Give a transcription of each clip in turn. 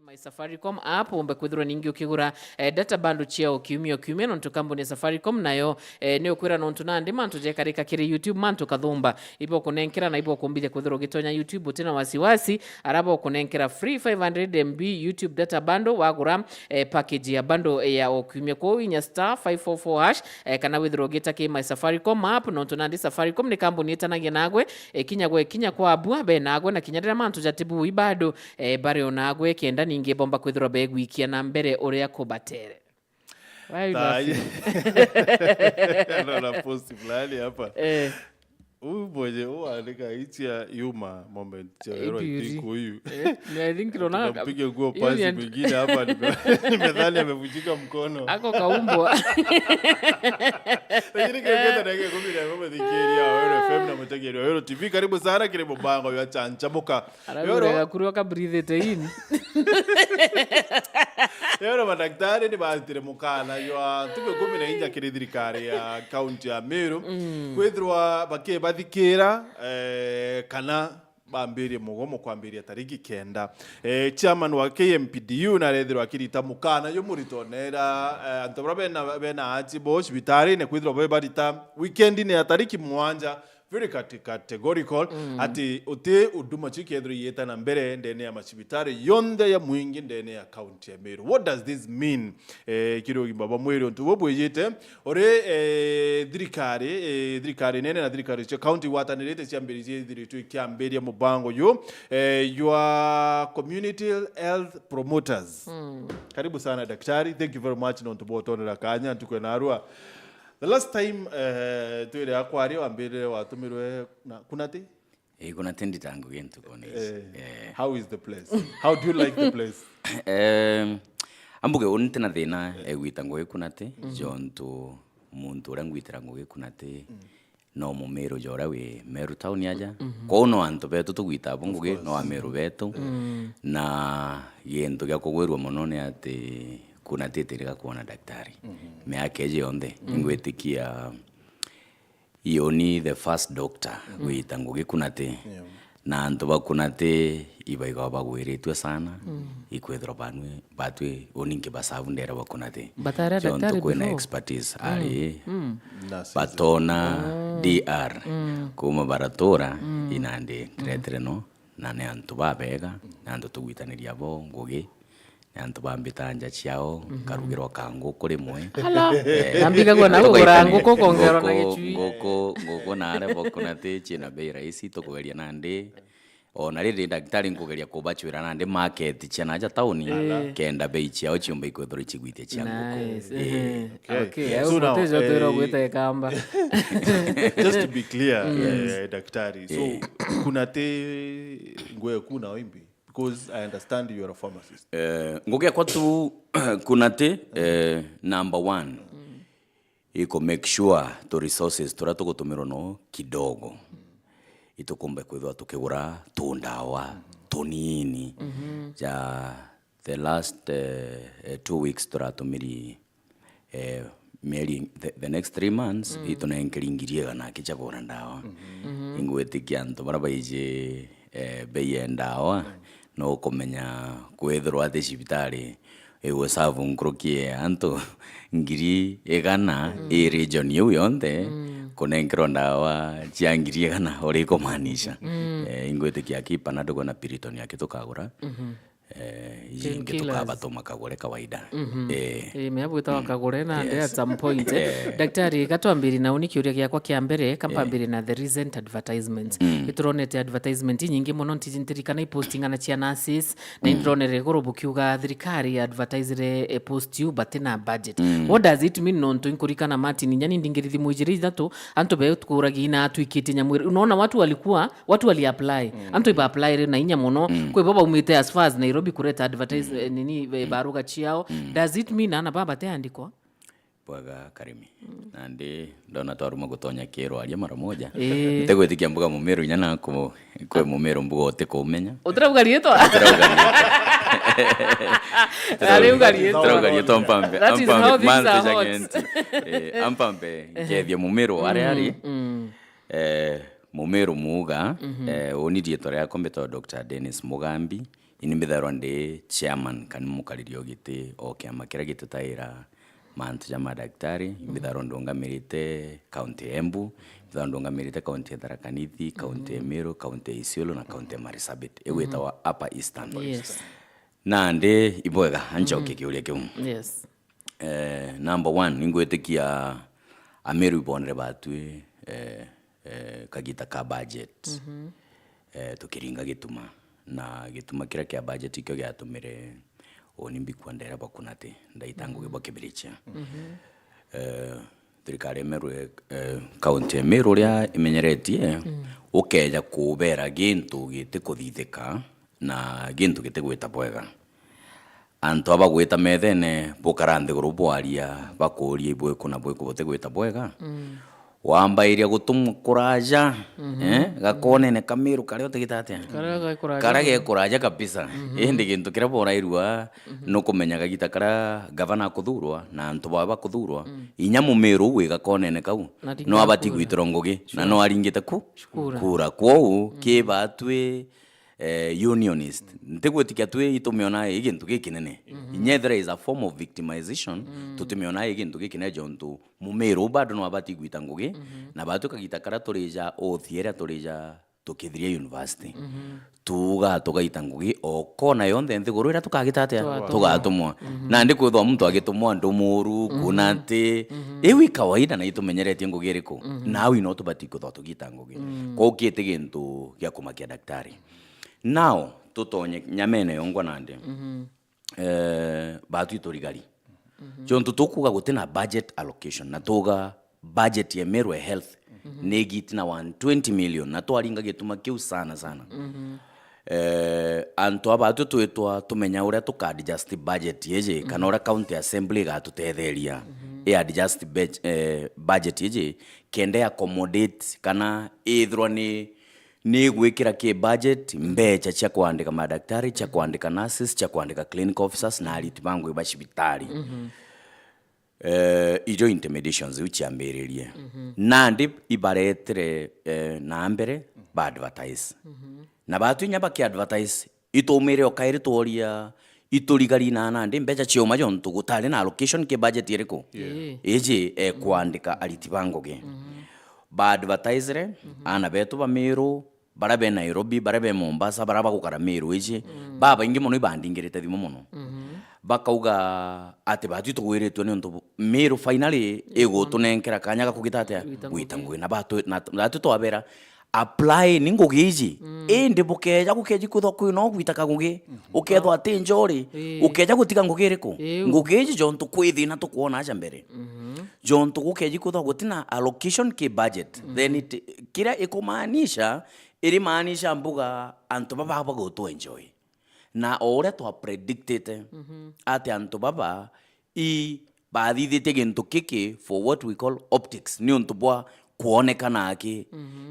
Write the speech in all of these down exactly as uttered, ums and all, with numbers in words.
My Safaricom app, umbe kwithirwa ningi ukigura, eh, data bundle cia o kiumia o kiumia, nontu kambuni ya Safaricom nayo, eh, ni ukwira nontu nandi mantu jekarika kiri YouTube, mantu kathumba. Ibo kunenkera na ibo kumbithia kwithirwa ugitonya YouTube utina wasiwasi, araba ukunenkera free five hundred M B YouTube data bundle wagura, eh, package ya bundle ya o kiumia. Kwou inya star five four four hash, eh, kana withirwa ugita ki My Safaricom app, nontu nandi Safaricom ni kambuni itanagia nagwe, eh, kinya gwe kinya kwa bua, be nagwe, na kinya riria mantu jatibui bado, eh, bari o nagwe, kenda ningi bomba kwithirwa begwikia na mbere uria kubatere. Why you Thaa laughing? Naona post fulani hapa. Eh. Huyu mwenye huandika hichi ya humor moment ya Hero, I think huyu. Eh, ni, I think naona tunampige nguo hiyo ni pasi and- mwingine hapa, nime-, nimedhani amevunjika mkono. Ako kaumbwa. Lakini kile kitu ndio kumi na ngoma thikiria Weru F M na mtegeri wa Weru T V. Karibu sana, karibu bango ya chanchamuka. Araurega kurwa ka breathe in. Rero madaktari ni baatire mukana jwa ntuku ikumi na inya kiri thirikari ya kaunti ya Meru, mm, kwithirwa bakibathikira, eh, kana bambirie mugomo kwambiria tariki kenda. Eh, chairman wa K M P D U narethirwa akirita mukana jumurito nera, eh, antu baria bena, bena aji bo cibitarine kwithirwa babarita weekend-ini ya tariki mugwanja, very cate-, categorical, mm, ati uti huduma ciu kethirwa igieta na mbere ndene ya macibitari yonthe ya mwingi ndene ya kaunti ya Meru. What does this mean, eh, kiri ugima bwa mwiri untu buu bwijite? Uri, eh, thirikari, eh, thirikari nene na thirikari cia kaunti igwatanirite ciambiririe ithiritwe ikiambiria mubango yu, eh, your community health promoters. Mm. Karibu sana daktari, thank you very much nontu bwa utonera kanya ntuku ya narua. The last time, eh, twire akwaria wambirire watumirwe na Kunati? Eh, Kunati ndita ngugi ntukuni ici. Eh, eh, how is the place? How do you like the place? Em, ambuge uni ntina thina, eh, gwita ngugi Kunati, mm, jontu muntu uria ngwitira ngugi Kunati, mm, no mumiru ja uria wi Meru town aja. Mhm. Kwou no antu betu tugwita abo ngugi, no Ameru betu. Mm. Na gintu gia kugwirua mono ni ati Kunati itiriga kwona daktari. Mhm. Miaka iji yonthe, mm, ingwitikia I only the first doctor, mm, gwita ngugi Kunati. Yeah. Na antu ba Kunati ibaiga bagwiritue sana, mm, ikwithirwa banwe batwi uni nkibasavu ndere ba Kunati. Batara daktari kwina before? Expertise, mm, ari, mm, nurses, batona, oh, D R, mm, kuma baratura, mm, inandi, mm, ndiretire no, na ni antu babega, na antu tugwitaniria bo ngugi, ni antu bambita nja ciao, mhm, nkarugirwa kanguku rimwe. Ala. Eh, na mbigagua na kugura nguku, kongerwa na nguku, gicui. Nguku, nguku na are bo Kunati ciina bei rahisi, tukugeria nandi. Ona riri ndagitari nkugeria kubacwira nandi market cia naja tauni, eh, kenda bei ciao ciumba ikwithirwa icigwithia cia nguku. Nice. Eh. Ehe. Okay. Okay. So now, utejo twira, eh, ugwita ikamba. Just to be clear, yes, eh, daktari. So, eh, Kunati ngwe kuna wimbi? Because I understand you are a pharmacist. Eh, ngugi yakwa tu Kunati, eh, number one. Mm. Iku make sure tu resources turia tugutumirwa no kidogo. Itukumbe kwithirwa tukigura tundawa tunini. Mhm. Ja the last, eh, eh, two weeks turatumiri eh, mieri, the, the next three months, mm, itunenkeri ngiri igana aki cia kugura ndawa. Mhm. Mhm. Ingwitikia antu baria baiji, eh, bei ya ndawa, mm, no ukumenya kwithirwa ati cibitari igwisavu nkuruki ya antu ngiri igana, mm, i region iu yonthe, mm, kunenkerwa ndawa cia ngiri igana uri kumaanisha. Mm. Eh, ingwitikia aki Panadol na Piriton aki tukagura. Mhm. Eh, iji ingi tukabatuma kagure kawaida. Mhm. Eh. Eh, mea bwitawa kagure na nde at some point, eh. Eh. Daktari, gatwambiri na uni kiuria giakwa kia mbere, kampambiri na the recent advertisements. Mm. Ituronete advertisement inyingi muno, ntiji ntirikana iposting ana cia nurses, na indironere iguru bukiuga thirikari ya advertisire, eh, post iu, but na budget. Mm. What does it mean? Nontu inkurikana Martin, inya ni ndingiri thimu ijiri ithatu, antu betukuragia ina atwikitie nyamu iri. Unaona watu walikuwa Watu wali apply. Mm. Antu iba apply ri na inya muno. Mm. Kwi bo baumite as far as Nairobi kureta advertise, mm, eh, nini, eh, mm, baruga ciao. Mm. Does it mean ana baba bateandikwa? Bwaga Karimi. Mm. Nandi ndona twaruma gutonya kiro aria mara moja. Eh. Ntegwitikia mbuga mumiru inya na ku-, kwe mumiru mbuga utikumenya. Utirauga riitwa? Utirauga riitwa. Utirauga riitwa mpambe. That is how things are hot. Eh, ampambe, ehe, nkethia mumiru aria ari. Mm, mm. Eh, mumiru muuga, mhm, eh, uni riitwa riakwa mbitagwa Doctor Dennis Mugambi, Ini mbithairwa ndi chairman kana mukariri o giti o kiama kiria gititaira mantu ja madaktari. Imbithairwa ndungamirite kaunti ya Embu, imbithairwa ndungamirite kaunti ya Tharaka Nithi, kaunti ya Meru, kaunti ya Isiolo na kaunti ya Marsabit igwitawa Upper Eastern. Yes. Nandi ibwega anchoke kiuria kiu. Yes. Eh, number one, ningwitikia Ameru ibonere batwi, eh, eh, kagita ka budget. Eh, tukiringa gituma. Na gituma kiria kia budget ikio giatumire uni mbikua ndera bakunati, ndaita ngugi bakibirichia. Eh, thirikari ya Meru, eh, kaunti ya Meru uria imenyeretie, ukeja kubera gintu gitikuthithika na gintu gitigwita bwega. Antu aba bagwita methene, bukara nthiguru bwaria, bakuria ibwiku na bwiku butigwita bwega. Wambairia gutumwa kuraja, eh, gakonene ka Meru karia utigita atia? Karia gekuraja. Karia gekuraja kabisa. Indi gintu kiria borairua, nukumenya kagita karia gavana akuthurwa na antu bawe bakuthurwa, inya Mumeru uu wi gakonene kau, no abati gwitirwa ngugi, na no aringite ku? Kura. Kura. Kwou, ki batwi, eh, unionist. Ntigwitikia twi itumiona i gintu gikinene. Inya ethira is a form of victimization, tutimiona i gintu gikinene jontu Mumeru bado no abati gwita ngugi, na batwi kagita karia turija othi iria turija tukithiria university. Tuga tugaita ngugi o kona yonthe nthiguru iria tukagita atia? Tugatumwa. Tugatumwa. Nandi kwithwa muntu agitumwa andu muru, kuna ati, iu i kawaida na itumenyeretie ngugi iriku? Na au ino tubati kwithwa tugita ngugi. Kwou kiti gintu gia kumakia daktari. Now, tutonye nyamene yongwa nandi. Eh, batwi turigari. Jontu tukuga gutina budget allocation, na tuga budget ya Meru ya health ni igiti na one twenty million, na twaringa gituma kiu sana sana. Eh, antu aba batwi twitwa tumenya uria tuka adjust budget iji, kana uria county assembly igatutetheria i adjust bej-, eh, budget iji, kenda i accommodate kana ithirwa ni ni igwikira ki budget mbecha cia kwandika madaktari, cia kwandika nurses, cia kwandika clinical officers na ariti ba ngugi ba cibitari. Eh, ijo intimidations iu ciambiririe. Nandi ibaretire, eh, na mbere ba advertise. Na batwi inya baki advertise, itumire o kairi tworia, iturigari na nandi mbecha ciauma jontu gutari na allocation ki budget iriku? Ii. Iji, eh, kwandika ariti ba ngugi. Ba advertisere, ana betu ba Meru, baria be Nairobi, baria be Mombasa, baria bagukara Meru iji, babaingi mono ibandingirite thimu mono. Bakauga ati batwi tugwiritwe ni untu bu-, Meru finally igutunenkera kanya ga kugita atia? Gwita ngugi. Gwita ngugi. Na batwi-, na, na batwi twabera, apply ni ngugi iji. Indi bukeja gukeji kwithwa kwina ugwita kagugi, ukethwa ati njori, ukeja gutiga ngugi iriku? Iu. Ngugi iji jontu kwi thina tukwona aja mbere. Jontu gukeji kwithwa gutina allocation ki budget, then it, kiria ikumaanisha, irimaanisha mbuga antu baba bagutu enjoy. Na o uria twa predictite, ati antu baba i bathithitie gintu kiki for what we call optics, ni untu bwa kwonekana aki.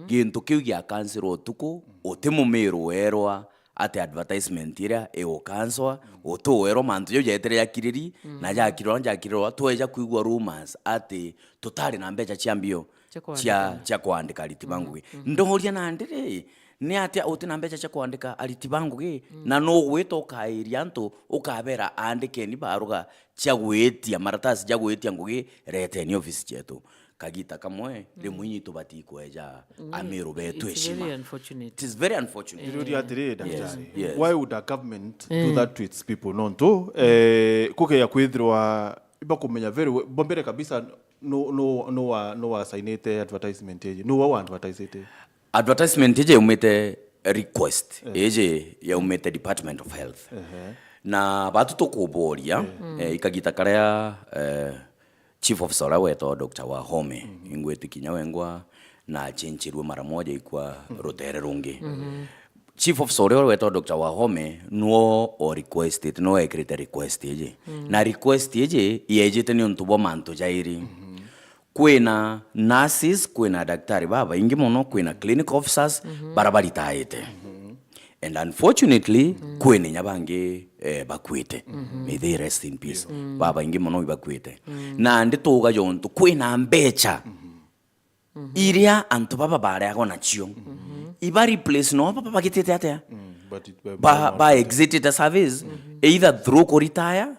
Gintu kiu giakansirwa utuku, uti Mumiru werwa ati advertisement iria igukanswa, uti werwa mantu jau jetire jakiriri, na jakirwa, jakirwa, tweja kwigua rumors ati tutari na mbecha cia mbio cia kwandika, cia, cia kwandika ariti ba ngugi. Ndoria nandi ri, ni atia uti na mbecha cia kwandika ariti ba ngugi, na nugwita ukairia antu ukabera andikeni baruga cia gwitia, maratasi ja gwitia ngugi, reteni ofisi cietu. Kagita kamwe, rimwe inyi tubati kweja Amiru betu heshima. It's very unfortunate. It is very unfortunate. Ndiruria atiri, daktari, yes, why would a government do that to its people? Nontu, eh, kukeya kwithirwa ibakumenya very well, bo mbere kabisa, no, no, no wa, no wa signite advertisement iji? No wa, wa advertisite? Advertisement iji yaumite request, iji yaumite Department of Health. Na batu tukuboria, eh, ikagita karia, eh, Chief Officer uria wetagwa Doctor Wahome, ingwitikinya wengwa na achenchirwe mara moja ikwa rutere rungi. Chief Officer uria wetagwa Doctor Wahome nuo o requested, nuo ekirite request iji. Na request iji yejite ni untu bwa mantu jairi. Kwina nurses, kwina daktari babaingi mono, kwina clinic officers bara baritaite. And unfortunately, kwina inya bangi, eh, bakwite. May they rest in peace. Babaingi mono ibakwite. Nandi tuga jontu kwina mbecha iria antu baba bareagwa nacio. Iba replace no baba bagitite atia? But it, ba, ba exitite service, either through kuretire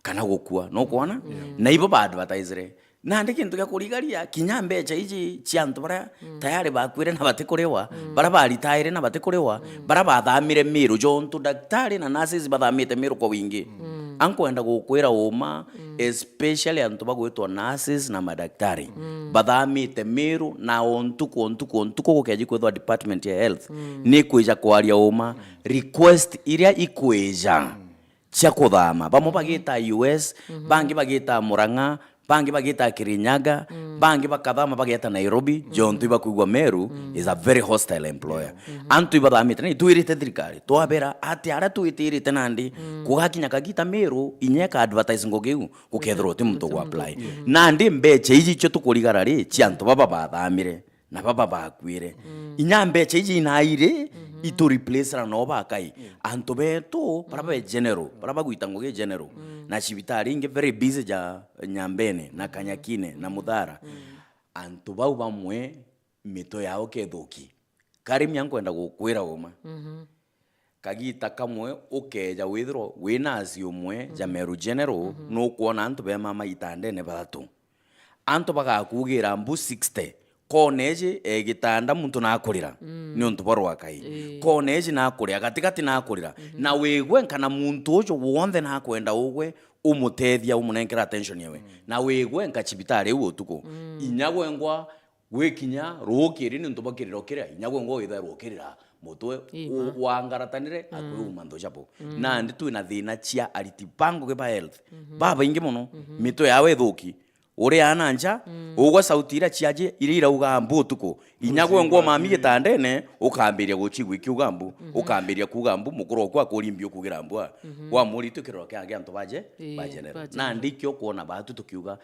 kana gukua, nukwona? Na ibo ba advertisere. Nandi kintu gia kurigaria, kinya mbecha iji cia antu baria tayari bakuire na batikuriwa, baria baritaire na batikuriwa, baria bathamire Miru, jontu daktari na nurses bathamite Miru kwa wingi. Ankwenda gukwira uma, especially antu bagwitwa nurses na madaktari, bathamite Miru, na o ntuku, o ntuku, o ntuku gukeji kwithwa department ya health ni kwija kwaria uma, request iria ikwija cia kuthama. Bamwe bagita U S, bangi bagita Murang'a, bangi bagita Kirinyaga, bangi bakathama bageta Nairobi, jontu ibakwigua Meru is a very hostile employer. Antu ibathamite, ni twirite thirikari, twabera ati aria twitirite nandi, kugakinya kagita Meru, inya ika advertise ngugi iu, gukethirwa uti muntu gwa apply. Nandi mbecha iji icio tukurigara ri, cia antu baba bathamire na baba bakuire. Inya mbecha iji inairi, itu replace ra no bakai. Antu betu, bara be general, bara bagwita ngugi general, na cibitari ingi very busy ja Nyambene, na Kanyakine, na Muthara. Antu bau bamwe mitwe yao kethuki. Karimi ankwenda gukwira uma. Kagita kamwe ukeja withirwa wina aci umwe ja Meru General, nukwona antu be mama itandene bathatu. Antu bagakugira mbu sixty. Kona iji e gitanda muntu nakurira, niuntu bwa rwakai. Kona iji nakurira, gatigati nakurira. Na wigwe nkana muntu uju wonthe nakwenda ugwe, umutethia, umunenkera attention yawe. Na wigwe nka cibitari iu utuku. Inya gwengwa gwikinya rukiri niuntu bwa kiriro kiria, inya gwengwa withairwa ukirira mutwe wangaratanire, akwiuma nthu japo. Nandi twina thina cia ariti ba ngugi ba health. Babaingi mono, mitwe yao ithuki. Uri ana nja, ugwa sauti iria ciaji, iria irauga mbu utuku. Inya gwengwa mami gitandene, ukambiria gucigua ikiuga mbu, ukambiria kuuga mbu, mukuru oku akuri mbi ukugira mbu a. Wamuri tu kiriro kia, kia antu baje, ba general. Nandi kio kwona batu tukiuga,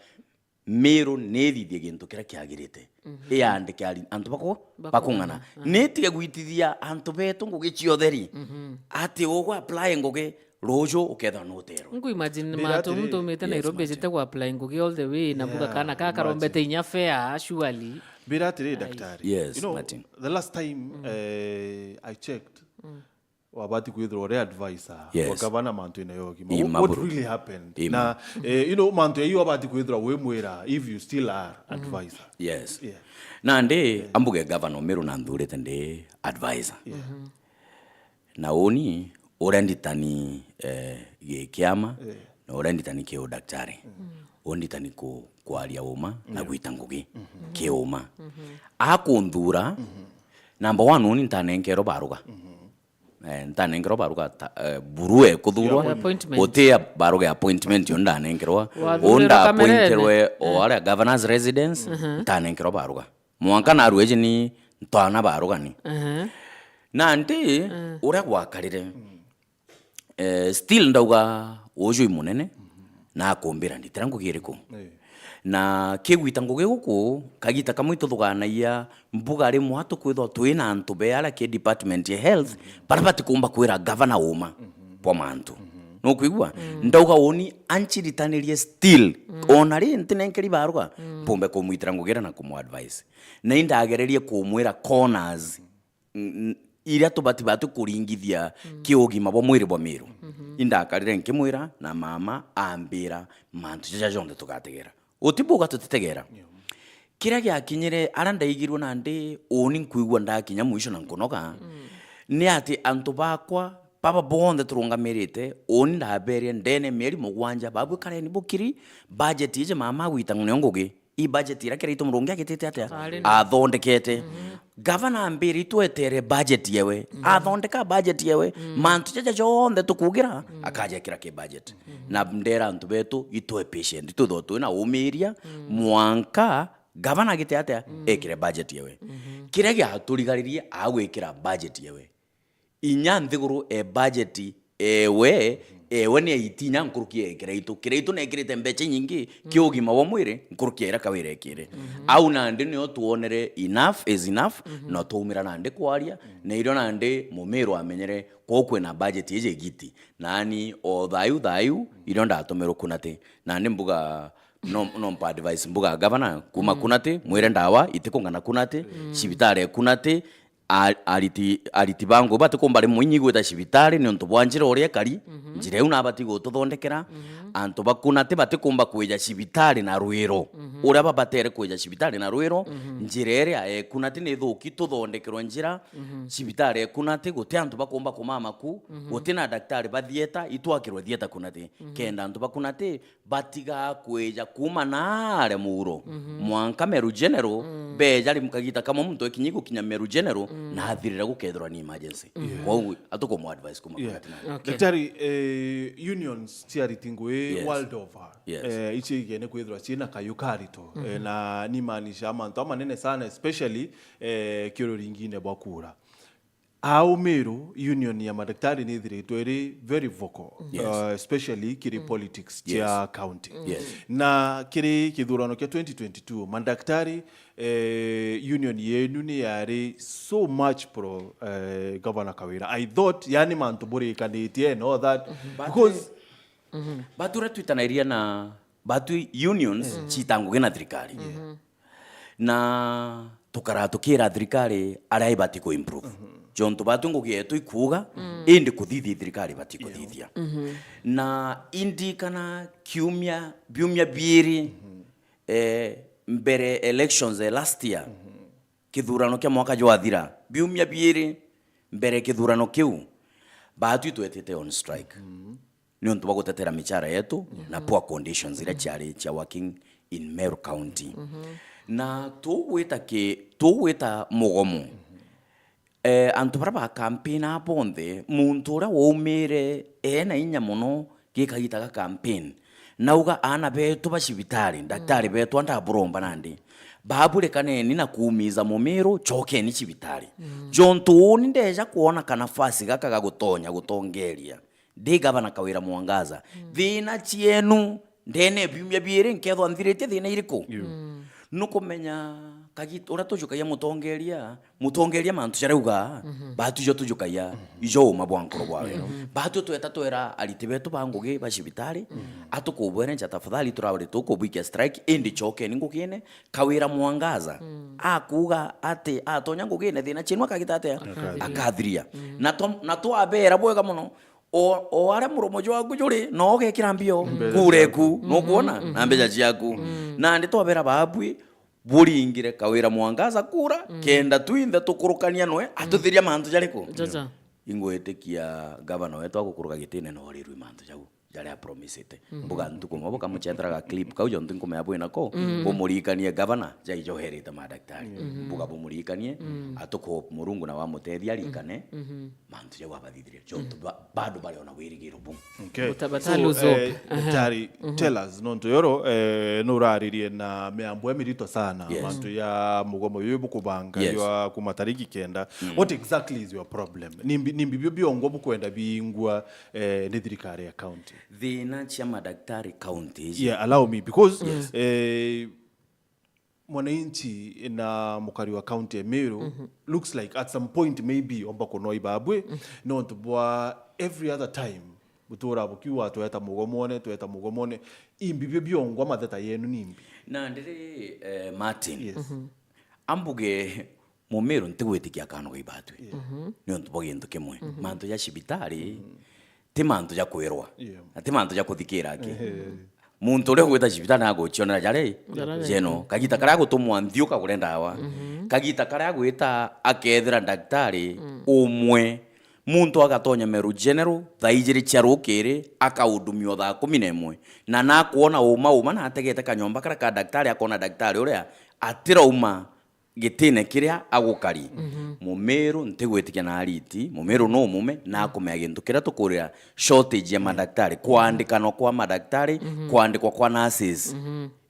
Miru nithithie gintu kiria kiagirite. Iandike ari-, antu bako-, bakung'ana. Nitige gwitithia antu betu ngugi cia utheri. Ati ugwa apply ngugi, ruju ukethirwa nuterwa. Nku imagine matu muntu umite Nairobi ejite ku apply ngugi all the way, na buga kana ka karombete inya fare, surely. Mbira atiri, daktari. Yes, you know, Martin. The last time, eh, I checked, wabati kwithirwa uri advisor wa gavana mantu-ini ya ugima. What really happened? Na, eh, you know, mantu ya iyo wabati kwithirwa wimwira if you still are advisor. Yes. Yeah. Nandi, ambuge gavana Umiru na nthurite ndi advisor. Na uni uria nditani, eh, gi kiama, na uria nditani ki udaktari. Unditani ku-, kwaria uma na gwita ngugi ki uma. Akunthura, number one, uni ntanenkerwe baruga. Eh, ntanenkerwa baruga ta, eh, buru e kuthurwa. Appointment. Uti ya baruga ya appointment yo ndanenkerwa. Wathurwa unda kamerene. Appointerwe o aria governor's residence, ntanenkerwa baruga. Mwanka narua iji ni ntwana baruga ni. Nandi, uria gwakarire, eh, still ndauga uju i munene, na akumbira nditira ngugi iriku. Na kigwita ngugi guku, kagita kamwe ituthuganagia mbuga rimwe tukwithwa twina antu be aria ki department ya health, baria batikumba kwira gavana uma bwa mantu. Nukwigua? Ndauga uni anciritanirie still, ona ri ntinenkeri baruga, mpumbe kumwitira ngugi iria na kumu advise. Na indagererie kumwira corners n-, n-, iria tubati batu kuringithia ki ugima bwa mwiri bwa Miru. Indakarire nkimwira, na mama ambira mantu jaja jonthe tugategera. Utibuga tutitegera. Kiria giakinyire, aria ndaigirwe nandi, uni nkwigua ndakinya mwisho na nkunoga, ni ati antu bakwa baba bonthe turungamirite, uni ndaberie ndene mieri mugwanja, babue kareni bukiri, budget iji mama agwita ngugi. I budget iria Kiraitu Murungi agitite atia? Ari na athondekete. Gavana ambire itwetere budget yewe. Athondeka budget yewe. Mantu jaja jonthe tukugira, akajekira ki budget. Na ndera antu betu itwe patient, itwe tho twina umiria, mwanka gavana agite atia? Ekire budget yewe. Kiria giaturigaririe agwikira budget yewe. Inya nthiguru e budget ewe, ewe ni aiti inya nkuruki ya Kiraitu. Kiraitu nekirite mbecha inyingi ki ugima bwa mwiri nkuruki ya iria Kawira ekire. Au nandi nio twonere enough is enough, na twaumira nandi kwaria, na irio nandi Mumiru amenyere kwou kwina budget iji giti. Nani o thayu, thayu, irio ndatumirwe Kunati. Nandi mbuga, no, no mpa advice mbuga gavana, kuma Kunati, mwire ndawa itikungana Kunati, cibitari e Kunati, a-, ariti, ariti ba ngugi batikumba rimwe inyi gwita cibitari niuntu bwa njira uria ikari, njira iu nabati gututhondekera. Antu ba Kunati batikumba kwija cibitari na rwiro uria babatere kwija cibitari na rwiro. Njira iria e Kunati ni ithuki, tuthondekerwe njira. Cibitari e Kunati guti antu bakumba kumama ku, guti na daktari bathieta, itwakirwe thieta Kunati. Kenda antu ba Kunati batigaa kwija kuuma naare muuro mwanka Meru General, beja ri kagita kamwe muntu ekinyi gukinya Meru General, na athirira gukethirwa ni emergency. Kwou atukumu advice kuma Kunati na. Okay. Daktari, eh, unions cia ariti ngugi world over, eh, icio igene kwithirwa ciina kayu karito, eh, na nimaanisha mantu amanene sana, especially, eh, kiururingine bwa kura. Au Meru, union ya madaktari ni ithiritwe iri very vocal, uh, especially kiri politics cia county. Na kiri kithurano kia twenty twenty-two, madaktari, eh, union yenu ni yari so much pro, eh, Governor Kawira. I thought, yani, mantu burikanitie and all that, because batu uria twitanairie na batu unions cita ngugi na thirikari. Na tukaraa tukira thirikari aria ibati ku improve. Jontu batu ngugi yetu ikuuga, indi kuthithia thirikari ibati kuthithia. Na indi kana kiumia, biumia biiri, eh, mbere elections, eh, last year, kithurano kia mwaka jwathira, biumia biiri mbere kithurano kiu, batu itwetite on strike. Niuntu bwa gutetera michara yetu na poor conditions iria ciari cia working in Meru County. Na tugwita ki, tugwita mugomo. Eh, antu baria ba campaign aa bonthe, muntu uria waumire ena inya mono gi kagita ga campaign, nauga, "Aana betu ba cibitari, daktari betu andaburomba nandi, baburekaneni na kuumiza Mumiru, cokeni cibitari." Jontu uni ndeja kwona kanafasi gaka ga gutonya gutongeria ndi gavana Kawira Mwangaza. Thiina cienu ndene e biumia biiri nkethwa nthiritie thiina iriku? Nukumenya kagi-, uria tujukagia mutongeria, mutongeria mantu jaria auga, batu ijo tujukagia, ijo uma bwa nkoro bwawe. Batu tweta twera ariti betu ba ngugi ba cibitari, atukubwerenca tafadhali, turabari tukubwikia strike, indi cokeni ngugine. Kawira Mwangaza akuuga ati atonya ngugine, thiina cienu akagita atia? Akathiria. Akathiria. Na twa-, na twabera bwega mono, o, o aria muromo jwaku juri, no ugekira mbio kura eku, nukwona? Na mbeca ciaku. Nandi twabera baabui, buringire Kawira Mwangaza kura, kenda twinthe tukurukania noe, atuthiria mantu jariku? Jaja. Ingwitikia gavana wetu agukuruka gitine no rirwi mantu jau jaria apromisite. Mbuga ntuku mwe bukamucethera ga clip kau, jontu nkumea bwina ko, bumuririkanie gavana jai joherite madaktari. Mbuga bumuririkanie, atuko Murungu na wamutethia arikane mantu jau abathithirie. Jontu ba-, bado bari ona wirigiro bu. Okay. Buta-, bata lose hope. Eh, daktari, tell us, nontu yoro, eh, nuraririe na miambo ya mirito sana, mantu ya mugomo yuyu bukubanga, ya kuma tariki kenda. What exactly is your problem? Nimbi, nimbi bio biongwa bukwenda bingwa eh, ni thirikari ya county. Thiina cia madaktari county iji. Yeah, allow me, because, eh, mwananchi na mukari wa county ya Meru looks like at some point maybe omba kunoi babwe, nontu bwa every other time butura bukiuga tweta mugomone, tweta mugomone. Imbi bio biongwa matheta yenu nimbi? Na ndiri, eh, Martin. Yes. Ambuge Mumiru ntigwitikia akanoga ibatwi. Yeah. Niuntu bwa gintu kimwe. Mantu ja cibitari ti mantu ja kwirwa. Yeah. Na ti mantu ja kuthikira aki. Muntu uria ugwita cibitari nagucionera jari jeno. Kagita karia agutumwa nthiu kagure ndawa. Kagita karia agwita akethira ndaktari umwe. Muntu agatonya Meru General thaa ijiri cia rukiri, akaudumio thaa kumi na imwe. Na nakwona uma uma na ategete kanyomba karia ka ndaktari, akona ndaktari uria atirauma gitine kiria agukari. Mumiru ntigwitikia na ariti, Mumiru no mume, na akumea gintu kiria tukurira shortage ya madaktari, kwandikanwa kwa madaktari, kwandikwa kwa nurses,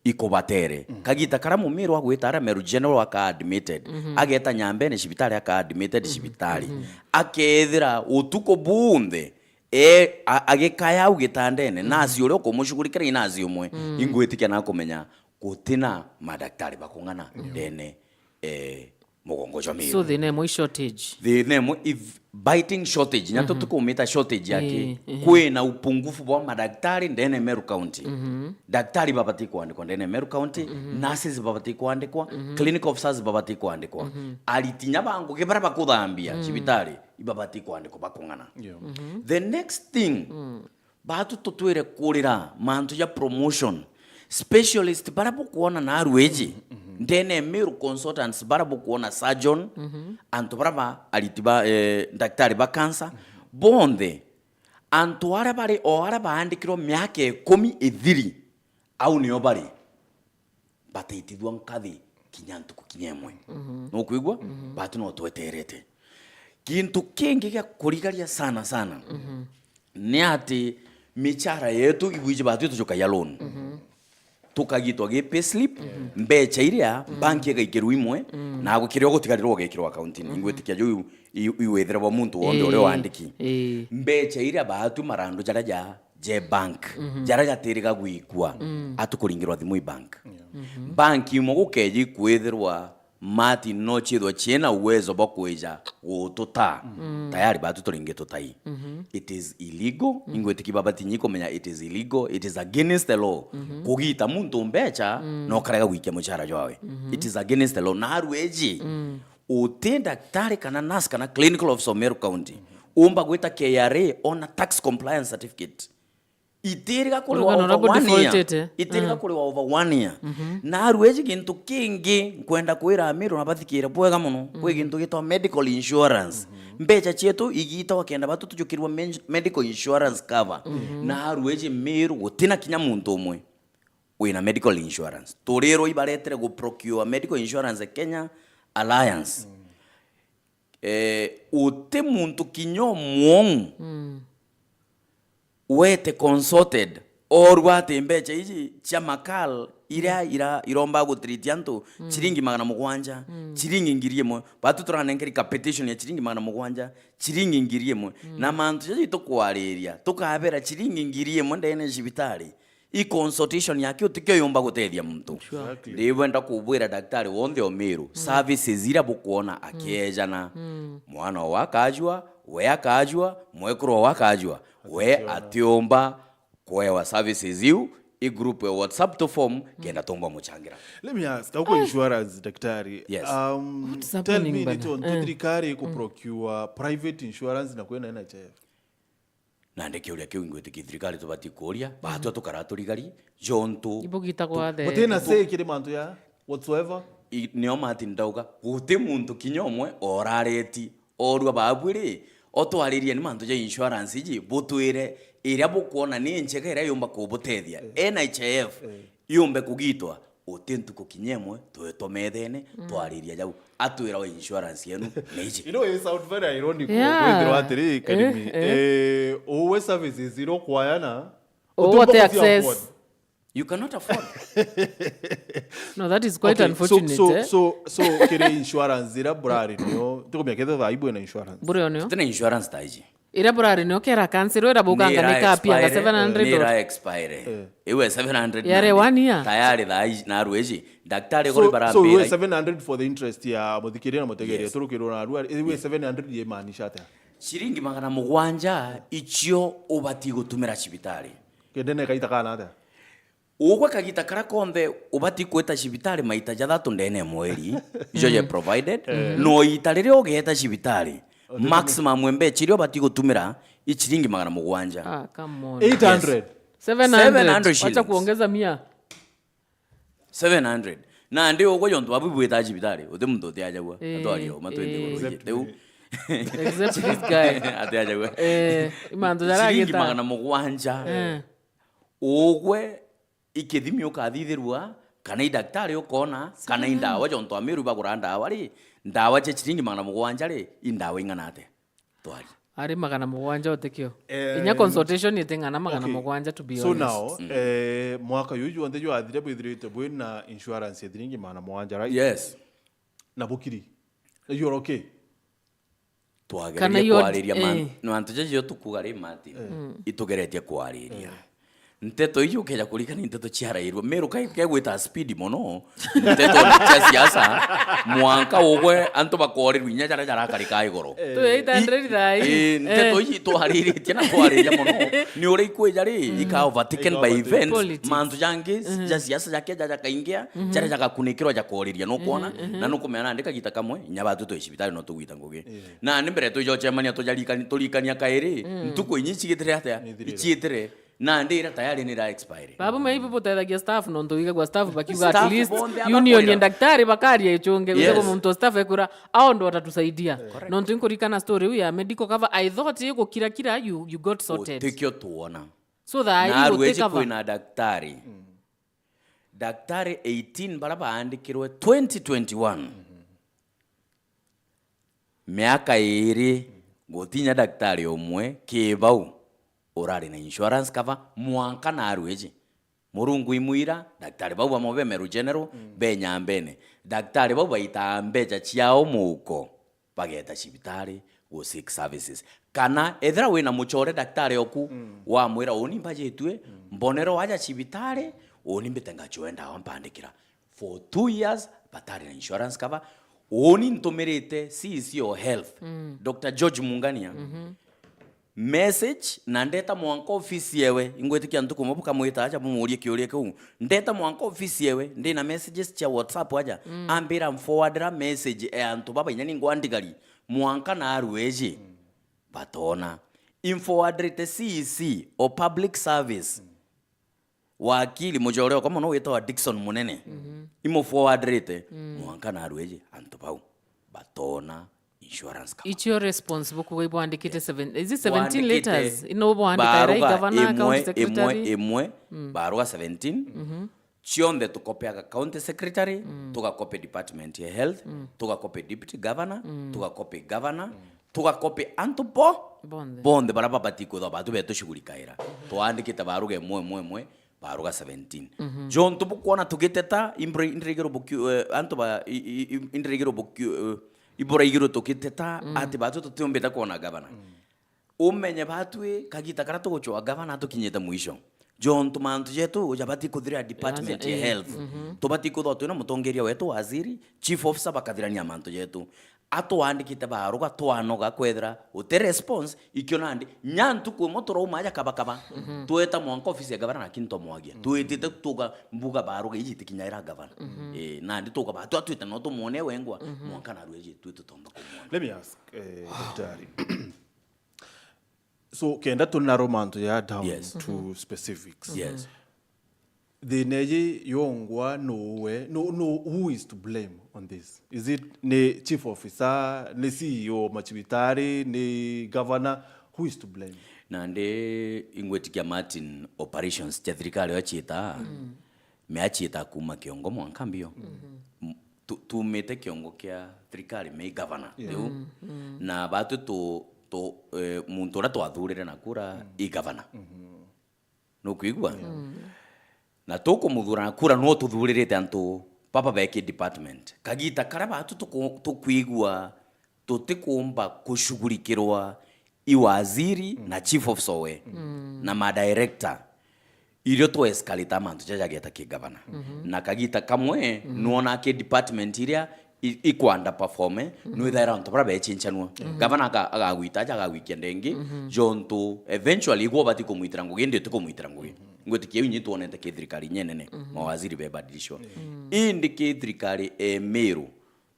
ikubatere. Kagita karia Mumiru agwita aria Meru General aka admitted, ageta Nyambene cibitari aka admitted cibitari. Akethira utuku bunthe, e, a-, agikaya au gitandene, nurse uria ukumushughulikira ni nurse umwe, ingwitikia na akumenya gutina madaktari bakung'ana ndene, eh, mugongo jwa Meru. So thina imwe i shortage. Thina imwe i biting shortage, na tukumita shortage yake. Eh, eh. Kwina upungufu bwa madaktari ndene Meru County. Daktari babati kwandikwa ndene Meru County, nurses babati kwandikwa, clinical officers babati kwandikwa. Ariti nya ba ngugi bara bakuthambia cibitari, ibabati kwandikwa bakung'ana. Yeah. The next thing, batu tutwire kurira mantu ja promotion. Specialist bara bukwona na arueji, ndene Meru consultants bara bukwona surgeon, antu bara ba ariti ba, eh, daktari ba cancer, bonthe, antu ara bari o ara baandikirwo miaka ikumi ithiri, au nio bari. Bataitithua nkathi kinya ntuku kinya imwe. Nukwigua? Batu no tweterete. Kintu kingi gia kurigaria sana sana ni ati michara yetu ibwiji batu tujukagia loan. Tukagitwa gi payslip, mbecha iria banki igaikirwa imwe, na gukiria gutigarirwa ugekirwa account-ini. Ingwitikia ju i, i, i withira bwa muntu wonthe uria wandiki. Ii. Mbecha iria batu marandu jaria ja je bank, jaria jatiriga gwikua, atukuringirwa thimu i bank. Bank imwe gukeji kwithirwa Martin no ciithwa ciina uwezo bwa kwija gututa, tayari batu turingi tutai. It is illegal. Ingwitiki baba tinyi kumenya it is illegal, it is against the law. Kugita muntu mbecha, no karega gwikia muchara jwawe. It is against the law. Na arueji, uti daktari kana nurse kana clinical officer o Meru County, umba gwita K R A ona tax compliance certificate. Itiriga kuriwa over one year. Itiriga kuriwa over one year. Na arueji, gintu kingi nkwenda kwira Amiru na bathikire bwega muno, kwi gintu gitwa medical insurance. Mbecha cietu igita wakenda batu tujukirwa men-, medical insurance cover. Na arueji, Miru gutina kinya muntu umwe wina medical insurance. Turirwa ibaretere gu procure medical insurance Kenya Alliance. Eh, uti muntu kinya umwe uu wete consulted, orua ati mbecha iji cia makal iria ira-, iromba gutreat antu, chiringi magana mugwanja, chiringi ngiri imwe. Batu turanenkeri ka petition ya chiringi magana mugwanja, chiringi ngiri imwe. Na mantu jaja itukwariria, tukabera chiringi ngiri imwe ndene ya cibitari, i consultation yake utikio yumba gutethia muntu. Sure. Exactly. Ndibwenda kubwira daktari wonthe o Miru, services iria bukwona akiejana, mwana owe akajua, we akajua, mwekuru owe akajua, we atiumba kwewa services iu, i group ya WhatsApp to form, kenda tumba muchangira. Let me ask, auko insurance, daktari. Yes. Um, What's tell happening me, bana? Nito, nto thirikari ku procure private insurance na kwina N H I F? Nandi kiuria kiu ingwitikia thirikari tubati kuuria, baatwa tukara turigari, jontu ibugitagwa tu-, the Butina tu-, say kiri mantu ya whatsoever. I-, nio Martin ndauga, guti muntu kinya umwe orareti, orua baabwi ri, otwaririe ni mantu ja insurance iji, butwire iria bukwona ni njega iria yumba kubutethia. Eh. N H I F, eh, yumbe kugitwa, uti ntuku kinya imwe, twetwa methene, twariria jau. Atwira, "We, insurance yenu ni iji." You know, it sound very ironic, yeah, kwithirwa atiri, Karimi, eh, eh, eh, uwe services iria ukwayana, uti what access afford. You cannot afford. No, that is quite unfortunate, so, eh? So, so, kiri insurance iria burari nio, tikumenya kethira thaa ibu ina insurance. Buri o nio? Tutina insurance thaa iji. Iria burari nio kera cancel, ira buganga ni ira kapia nga expire, seven hundred ni ira expire. Eh. Iwe seven hundred yare nandi. One year? Tayari thaa iji, narua iji. Daktari, so, kuri so barambira iwe seven hundred for the interest ya muthikiria na mutegeria, yes, turukirwo narua, iwe seven hundred yemaanisha atia? Ciringi magana mugwanja icio ubati gutumira cibitari. Kende ne kaita kana atia? Ugwe kagita kara konthe ubati kwita cibitari maita jathatu ndene ya mweri, ijo je provided, eh, no ita riria ugeeta cibitari, maximum mbecha iria ubati gutumira i ciringi magana mugwanja. Ah, come on. Eight hundred. Yes. Seven hundred. Seven hundred shillings. Wacha kuongeza mia. Seven hundred. Nandi ugwe jontu babu bwita cibitari, uti muntu utiajagua. Eh, atwari o matwende eh, guru iji. Except this guy. Atiajagua. Eh, imantu jara ciringi agita magana mugwanja. Eh. Ugwe i kithimi ukathithirua, kana i daktari ukona, kana i ndawa, jontu Amiru bagura ndawa ri, ndawa cia ciringi magana mugwanja ri, i ndawa ing'ana atia? Twari. Ari magana mugwanja utikio. Eh, inya consultation iti ng'ana magana mugwanja, okay, to be honest. So now, mm, eh, mwaka juju jonthe jwathire bwithirite bwina insurance ya ciringi magana mugwanja, right? Yes. Na bukiri. You are okay? Kana twagererie kwariria man-, eh, mantu jacio tukuga ri, Martin. Eh. Mm. Itugeretie kwariria. Eh. Nteto iji ukeja kurikana ni nteto ciarairwe. Meru kai kegwita speed mono. Nteto ni cia siasa. Mwanka ugwe antu bakorirwa inya jaria jarakarika igoro. Tuyaitandreri thai. Eh, nteto iji twariritie na twariria mono. Ni uria ikwija ri, ika overtaken by events. Politics. Mantu jangi ja siasa jakeja jakaingia, jaria jagakunikirwa jakoriria, nukwona? Na nukumenya nandi kagita kamwe, inya batu twi cibitari no tugwita ngugi. Na ni mbere twijochemania tujarikani-, turikania kairi, ntuku inyi icigitire atia? Icitire. Nandi ira tayari ni ra expire. Babu maibu butethagia staff nontu wigagwa staff bakiuga at least union ya ndagitari bakaria ichunge, wigagwa muntu staff ekwira, "Ao ndo watatusaidia." Nontu inkurikana story iu ya medical cover, I thought igukira kira, you, you got sorted. Utikio tuona. So thaa ii utikava. Kwina daktari. Daktari eighteen bara baandikirwe twenty twenty-one. Miaka iiri, gutinya daktari umwe ki bau urari na insurance cover mwanka naarua iji. Murungu imwira, daktari bau bamwe be Meru General, be Nyambene. Daktari bau baitaa mbecha ciao muuko, bageta cibitari gu seek services. Kana ethira wina muchore daktari oku, wamwira, "Uni mbajitue, mbonere waja cibitari, uni mbite ngachue ndawa mpandikira." For two years, batari na insurance cover. Uni ntumirite C E C o health, Doctor George Mungania, message, na ndeta mwanka ofisi yewe. Ingwitikia ntuku imwe bukamwita aja bumurie kiuria kiu. Ndeta mwanka ofisi yewe, ndina messages cia WhatsApp aja. Ambira mforwardira message ya antu baba inya ningwa ndigari. Mwanka naarua iji. Batona. Imforwardrite C E C o public service. Wakili muchore okwa mono witagwa Dickson Munene. Imuforwardrite mwanka naarua iji antu bau batona insurance cover. Ichio response bukuga ibwandikite seven, is it seventeen letters? Ino bwandika era baruga governor, imwe, county secretary, imwe, imwe, baruga seventeen. Cionthe tukopeaga county secretary, tugakope department ya health, tugakope deputy governor, tugakope governor, tugakope antu bo bonthe, bonthe bara babati kwithwa batu betushugurikaira. Twandikite baruga imwe, imwe, imwe, baruga seventeen. Jontu bukwona tugiteta, imbura-, indirigirwo bukiu-, eh, antu ba, i-, i-, i-, indirigirwo bukiu-, eh, iburaigirwe tugiteta, ati batu tutiumbite kwona governor. Umenye batwi kagita karia tuguchwa gavana tukinyite mwisho. Jontu mantu jetu jabati kuthira department ya health. Tubati kuthwa twina mutongeria wetu, waziri, chief officer bakathirania mantu jetu. Atwandikite baruga twanoga kwethira uti response, ikio nandi nya ntuku imwe turauma aja kabakaba. Tweta mwanka ofisi ya gavana lakini twamwagia. Twitite tuga mbuga baruga iji itikinyaira gavana. Eh, nandi tuga batwi atwite no tumwone wengwa, mwanka narua iji twi tutomba kumwona. Let me ask, eh, daktari. So, kenda tunaro mantu ya down to specifics. Yes. Thina iji yongwa nuwe, no, no, who is to blame on this? Is it ni chief officer, ni C E O macibitari, ni governor? Who is to blame? Nandi ingwitikia Martin, operations cia thirikari aciita, meachiita kuuma kiongo mwanka mbio. M-, tu-, tuumite kiongo kia thirikari, me governor riu. Na batwi tu, tu, eh, muntu uria twathurire na kura i governor. Nukwigua? Na tukumuthura na kura no tuthuririte antu baba beki department. Kagita karia batwi tuku-, tukwigua tutikuumba kushughulikirwa i waziri na chief of sowe na madirector, irio tu escalate mantu jaja jageta ki gavana. Na kagita kamwe, nwona ki department iria i-, ikwanda perform, nwithaira antu bara bechinchanua. Gavana aga-, agagwita aja agagwikia ndengi, jontu eventually igwo bati kumwitira ngugi, indi uti kumwitira ngugi. Ngwitikia iu inyi twonete ki thirikari inyenene, mawaziri bebadilishwa. Indi ki thirikari e Meru,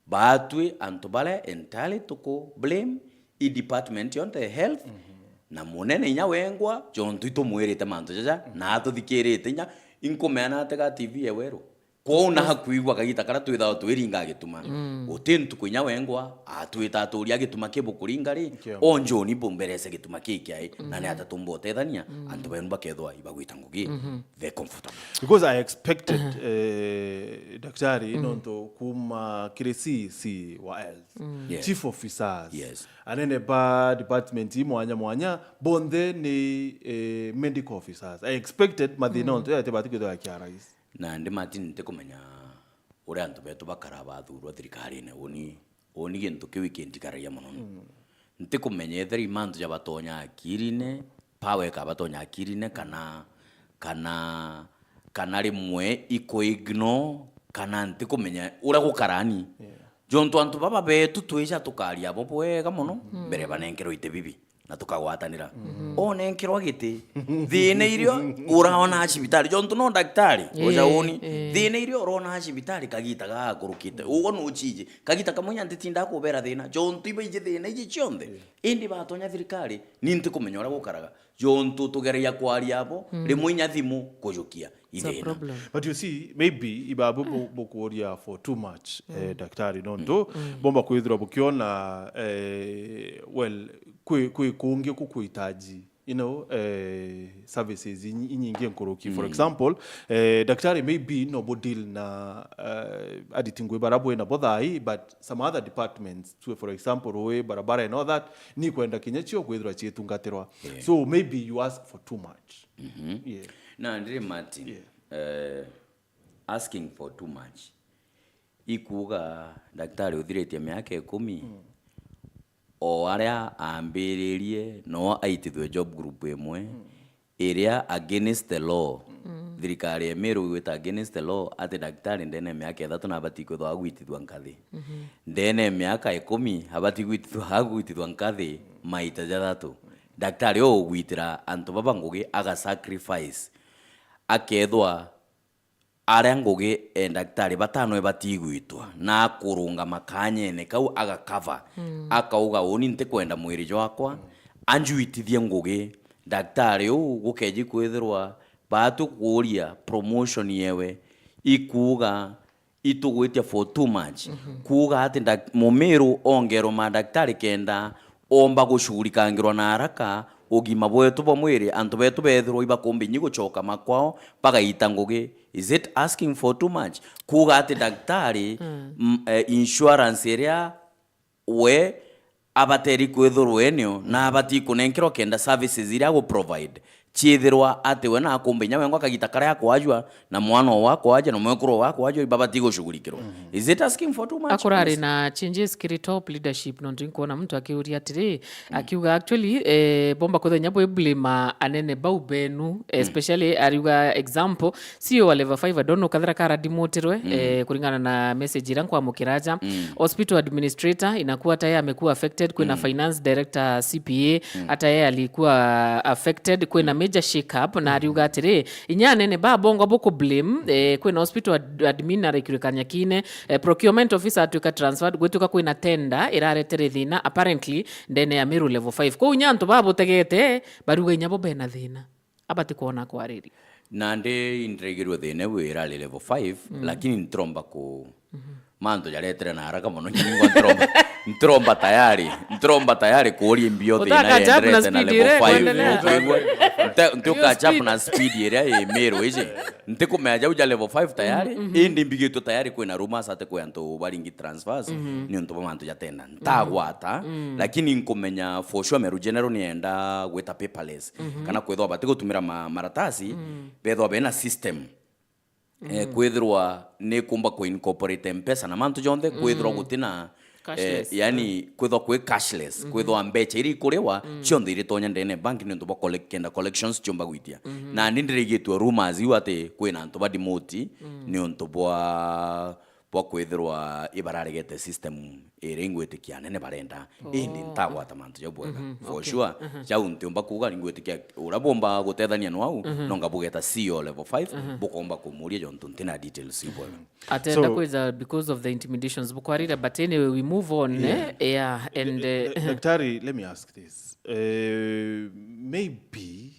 batwi antu baria entirely tuku blame i department yonthe ya health, na munene inya wengwa, jontu itumwirite mantu jaja, na atuthikirite inya, inkumeana atega T V ya Weru. Kwou na hakwigua kagita karia twithawa twiringa gituma. Uti ntuku inya wengwa, atwita aturia gituma ki bukuringa ri, o njoni bumberese gituma ki kiai, na ni ata tumba utethania, antu benu bakethwa ibagwita ngugi, they comfortable. Because I expected, eh, daktari, nontu kuma kiri C E C wa health, yes, chief officers, yes, anene ba department i mwanya mwanya, bonthe ni, eh, medical officers. I expected mathina ontu yatibati kwithwa yakiarise. Nandi Martin, ntikumenya uria antu betu bakara bathurwa thirikarine. Uni, uni gintu kiu ikindikaragia mono. Ntikumenya ethira i mantu jabatonya akirine, power ikabatonya akirine, kana kana, kana rimwe iku ignore, kana ntikumenya uria gukarani. Yeah. Jontu antu baba betu twija tukaria abo bwega mono, mbere banenkerwe iti bibi na tukagwatanira. Onenkerwa giti, thina irio uraona cibitari, jontu no daktari, eh, uja uni, eh, thina irio urona cibitari kagita gakurukite. Ugo nuchiji, kagita kamwe nya ntitinda kubera thina, jontu ibaiji thina iji cionthe. Indi batonya thirikari, ni ntikumenya uria gukaraga. Jontu tugeragia kwaria abo, rimwe inya thimu kujukia. It's a ithina. Problem. But you see, maybe ibabu bu-, bukuuria for too much, eh, daktari, nontu bomba kwithirwa bukiona, eh, well, kwi, kwi kungi kukuhitaji, you know, eh, services inyi-, inyingi nkuruki. For example, eh, daktari, maybe no bu deal na, eh, ariti ngui bara bwina bo thaa ii, but some other departments, tue for example, rui, barabara and all that, ni kwenda kinya cio kwithirwa cietungatirwa. Yeah. So maybe you ask for too much. Yeah. Na ndiri Martin, yeah, eh, asking for too much. Ikuuga daktari uthiritie miaka ikumi, o aria ambiririe no aitithwe job group imwe iria against the law. Thirikari ya Meru igwita against the law ati daktari ndene ya miaka ithatu nabati kwithwa agwitithwa nkathi. Ndene ya miaka ikumi abati gwitithwa, agwitithwa nkathi maita jathatu. Daktari ugwitira antu baba ngugi aga sacrifice, akethwa aria ngugi, eh, daktari batano ibatigwitwa, na akurungama kanyene kau agakava, akauga, "Uni ntikwenda mwiri jwakwa, anjwitithie ngugi." Daktari uu gukeji kwithirwa batu kuuria promotion yewe, ikuuga, itugwitia for too much. Kuuga ati ndak-, Mumiru ongerwe madaktari kenda omba gushughulikangirwa na haraka ugima bwetu bwa mwiri, antu betu bethirwa ibakumbi nyi gucoka makwao bagaita ngugi. Is it asking for too much? Kuuga ati daktari, m-, eh, insurance iria we abateri kwithirwa enio na abati kunenkerwa kenda services iria agu provide ciithirwa ati we na akumbe inya wengwa kagita karia akwajua na mwana o wakwaja na mwekuru o wakwaja ibabati gushughulikirwa. Is it asking for too much, akurari honestly? Na changes kiri top leadership, nontu nkuona muntu akiuria atiri, akiuga actually, eh, bomba kwithenya bwi blame anene bau benu, especially ariuga example, C E O wa level five, I don't know, kathira karathimotirwe, eh, kuringana na message iria nkwamukira aja. Hospital administrator inakuwa ata ye amekuwa affected, kwina finance director, C P A, ata ye alikuwa affected, kwina major shake up, na ariuga atiri, inya anene ba bongo buku blame, eh, kwina hospital ad-, admin araikirikania kine, eh, procurement officer atwika transferred, gwituka kwina tender iraretere thina, apparently, ndene ya Meru level five. Kwou inya antu babutegete, bariuga inya bo bena thina. Abati kwona kwariri. Nandi indirigirwe thina iu irari level five, lakini ntiromba ku-, mantu jaretere na haraka mono, ningwa ntiromba, ntiromba tayari, ntiromba tayari kuuria imbio thina yenderete na level five. Nti-, nti catch up na speed iria i Meru iji. Ntikumenya jau ja level five tayari, indi mbigitwe tayari kwina rumors ati kwi antu baringi transfers, niuntu bwa mantu ja tender. Ntagwata, lakini nkumenya for sure Meru General nienda gwita paperless. Kana kwithwa bati gutumira ma-, maratasi, bethwa bena system. Eh, kwithirwa ni kumba ku incorporate M-Pesa na mantu jonthe, kwithirwa gutina, eh, cashless, yani, kwithwa kwi cashless, kwithwa mbecha iria ikuriwa, cionthe iritonya ndene bank niuntu bwa collect-, kenda collections ciumba gwitia. Nandi ndirigitwe rumors iu ati kwina antu ba demote niuntu bwa bwa kwithirwa ibararegete system iria ingwitikia anene barenda, indi ntagwata mantu jau bwega. For sure, jau ntiumba kuuga, ingwitikia uria bumba gutethania nwau, no ngabugeta C E O level five, bukomba kumuria jontu ntina details iu bwega. Atenda kwija because of the intimidations bukwarire, but anyway, we move on, eh? Yeah, and, eh, daktari, let me ask this. Eh, maybe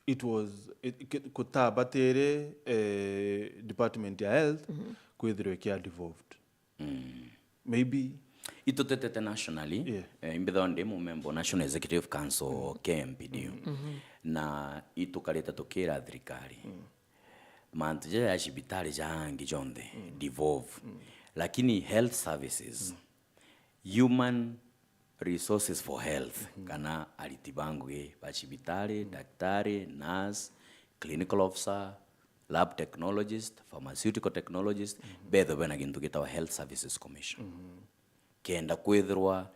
it was, it, it, kutabatire, eh, department ya health kwithirwa ikia devolved. Maybe. Itutetete nationally, yeah, eh, imbithagwa ndi mumemba wa National Executive Council, K M P D U. Na itukarite tukira thirikari. Mantu jaja ya cibitari jangi jonthe, devolve. Lakini health services, human resources for health, kana ariti ba ngugi ba cibitari, daktari, nurse, clinical officer, lab technologist, pharmaceutical technologist, betho bena gintu gitawa Health Services Commission. Kenda kwithirwa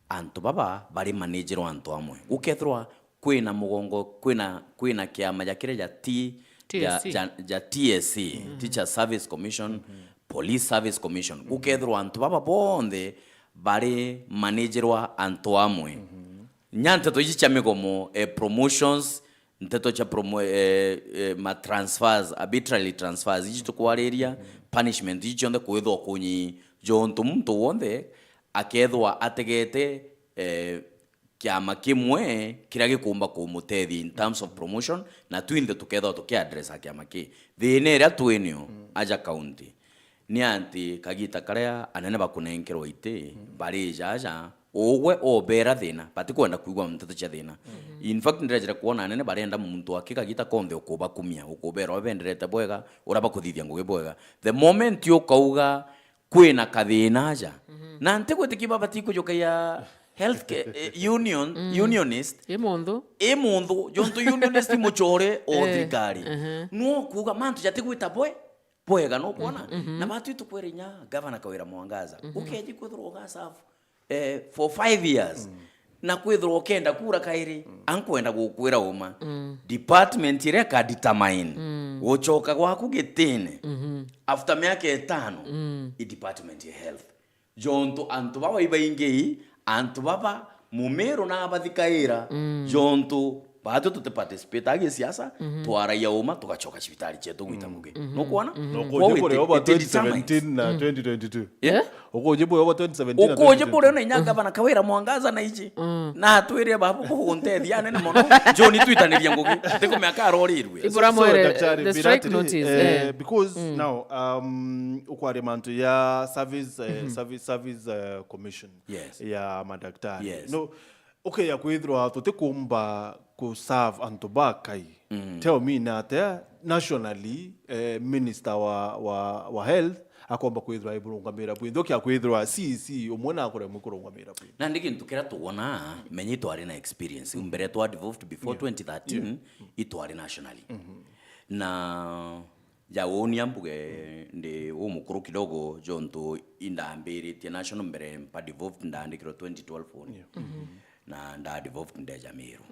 antu baba bari managirwa antu amwe. Gukethirwa kwina mugongo, kwina, kwina kiama ja kiria jati ja, T S C. Ja, ja T S C, Teacher Service Commission, Police Service Commission, gukethirwa antu baba bonthe bari managirwa antu amwe. Nya nteto iji cia migomo, eh, promotions, nteto cia promo-, eh, eh, ma transfers, arbitrary transfers, iji tukwariria, punishment, iji cionthe kwithwa kunyi, jontu muntu wonthe akethwa ategete, eh, kiama kimwe kiria gikumba kumutethia in terms of promotion, na twinthe tukethwa tukiaddressa kiama ki. Thina iria twinio aja county ni anti kagita karia anene bakunenkerwa iti, bari jaja, ugwe obera thina, batikwenda kwigua nteto cia thina. In fact, ndirejere kwona anene barenda muntu aki kagita konthe ukubakumia, ukubera obenderete bwega, uria bakuthithia ngugi bwega. The moment ukauga kwina kathina aja. Na ntigwitikia baba tikujukagia health ca-, eh, union, unionist. I munthu. I munthu, jontu unionist mucore o thirikari. No kuuga mantu jatigwita bwe, bwega, no kwona? Na batu itukwira inya Gavana Kawira Mwangaza. Ukeji kwithirwa ugasafu, eh, for five years. Na kwithirwa ukenda kura kairi, ankwenda gukwira uma. Department iria ika determine gucoka gwaku gitine after miaka itano, i department ya health. Jontu antu baba ibaingi, antu baba Mumiru na abathikaira, jontu batu tuti participate agi siasa, twaragia uma, tugacoka cibitari cietu gwita ngugi. Nukwona? Na ukunji buri oba twenty seventeen na twenty twenty-two. Yeah? Ukunji buri oba twenty seventeen na twenty twenty-two. Ukunji buri ona inya Gavana Kawira Mwangaza na iji. Na atwire babu kuguntethia anene mono. Njoni twitanirie ngugi. Tikumea karorirwe. Ibura So, mwere, Daktari, the strike notice, eh, because now, um, ukwaria mantu ya service, eh, service, service, eh, commission ya madaktari. Yes. No, okay, ya kwithirwa tutikumba ku serve antu bakai. Tell me, na atia nationally, eh, minister wa, wa, wa health akomba kwithirwa iburungamira bwinthe, ukia kwithirwa C E C umwe na akuremwe kurungamira bwinthe. Nandi gintu kiria tuona, menya itwari na experience. Mbere twa devolved before twenty thirteen, itwari nationally. Na ja uuni ambuge ndi umukuru kidogo, jontu indambiritie national mbere mpa devolved, ndaandikirwe twenty twelve uuni. Na nda devolved ndeja Miru.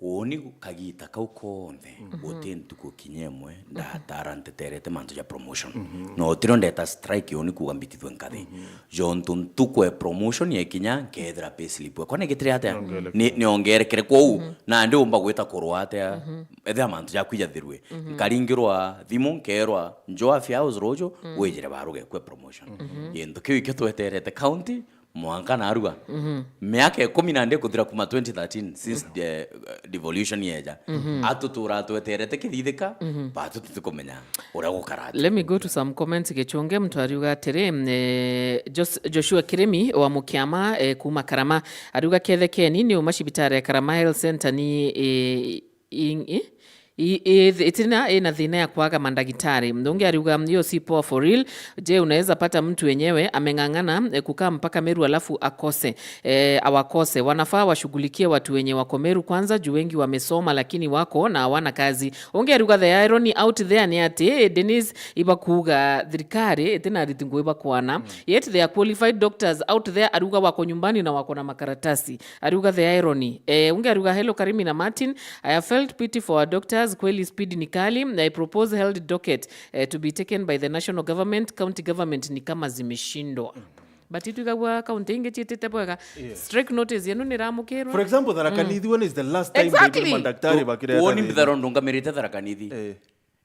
Uuni kagita kau konthe, guti ntuku kinya imwe ndatara nteterete mantu ja promotion. No utirio ndeta strike uuni kuuga mbitithwe nkathi. Jontu ntuku e promotion yekinya, nkethira payslip ekwa negitire atia? Ni, niongerekere kwou, nandi umba gwita kurwa atia? Ethira mantu jaku ijathirwe. Nkaringirwa thimu, nkerwa, "Njoo Afya House ruju, wijire baruge kwe promotion." Gintu kiu ikio tweterete county, mwanka narua. Miaka ikumi na ndi kuthira kuma twenty thirteen, since the, uh, devolution yeja. Atutura tweterete kithithika, batu tutikumenya uria gukara atia. Let me go to some comments gichunge. Mtu ariuga atiri, eh, Jos-, Joshua Kirimi wa Mukiama, eh, kuma Karama, ariuga kethekeni ni uma cibitari ya Karama Health Center ni, eh, ing-, i-, i-, i-, itina ina thina ya kwaga mandagitari. Ungi ariuga, "Hiyo si poa for real. Je, unaweza pata mtu wenyewe ameng'ang'ana, eh, kukaa mpaka Meru alafu akose, eh, awakose? Wanafaa washughulikie watu wenye wako Meru kwanza, juu wengi wamesoma lakini wako na hawana kazi." Ungi ariuga, "The irony out there ni ati, eh, Dennis, ibakuuga thirikari itina ariti ngugi bakwana. Yet there are qualified doctors out there," ariuga, "wako nyumbani na wako na makaratasi." Ariuga the irony. Eh, ungi ariuga, "Hello Karimi na Martin. I have felt pity for our doctors. Kweli speed ni kali. I propose held docket, eh, to be taken by the national government. County government ni kama zimeshindwa." But itwigagua county ingi ciitite bwega. Strike notice yenu niramukirwa. For example, Tharaka Nithi, when is the last time they Exactly. madaktari bakireta Woni thina? Mbitharo ndungamirite Tharaka Nithi. Eh.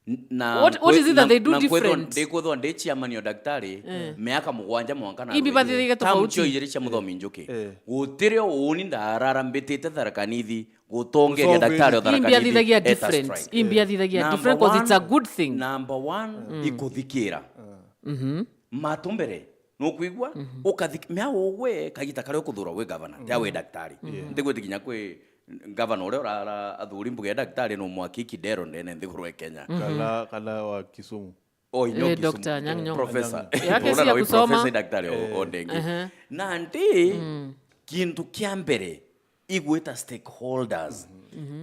N-, na What, what nkwe-, is it that na, they do na nkwithwa different? Ndikwithwa ndi chairman o daktari, miaka mugwanja mwanka na Imbi rwiri. Bathithagia Term tofauti. Cio ijiri cia Muthomi Njuki. Eh. Gutiri uuni ndarara mbitite Tharaka Nithi gutongeria Gutongeria. Daktari o Tharaka Imbi Nithi athithagia eta different. Strike. Imbi athithagia Number different 'cause it's a one, good thing. Number one, ikuthikira. Matu mbere, nukwigua? Ukathik-, mea ugwe kagita karia ukuthurwa gwi gavana, tia wi daktari. Ntigwitikinya kwi gavana uria urara athuri mbuge daktari no mwaki kidero ndene nthiguru ya Kenya. Kana, kana wa Kisumu. Oh, inyo Eh, Kisumu. Doctor Anyang' Nyong'o. Professor. Yake Uria si ya nawe kusoma. Professor daktari o, Eh. o ndenge. Ehe. Nandi, kintu kia mbere, igwita stakeholders.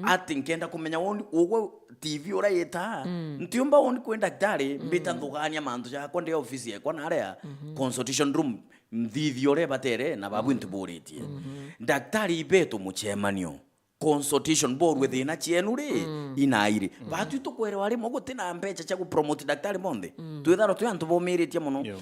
Ati nkenda kumenya woni, ugwe T V uria yita, ntiumba woni kwi daktari, mbita nthugania mantu jakwa ndi ofisi yekwa naria, consultation room, nthithia uria batere, na babu ntiburitie. Daktari ibetu muchemanio. consultation, borwe thina cienu ri, inairi. Batu itukwerewa rimwe guti na mbeca cia gupromote daktari bonthe. Twitharo twi antu bomiritie mono. Yeah.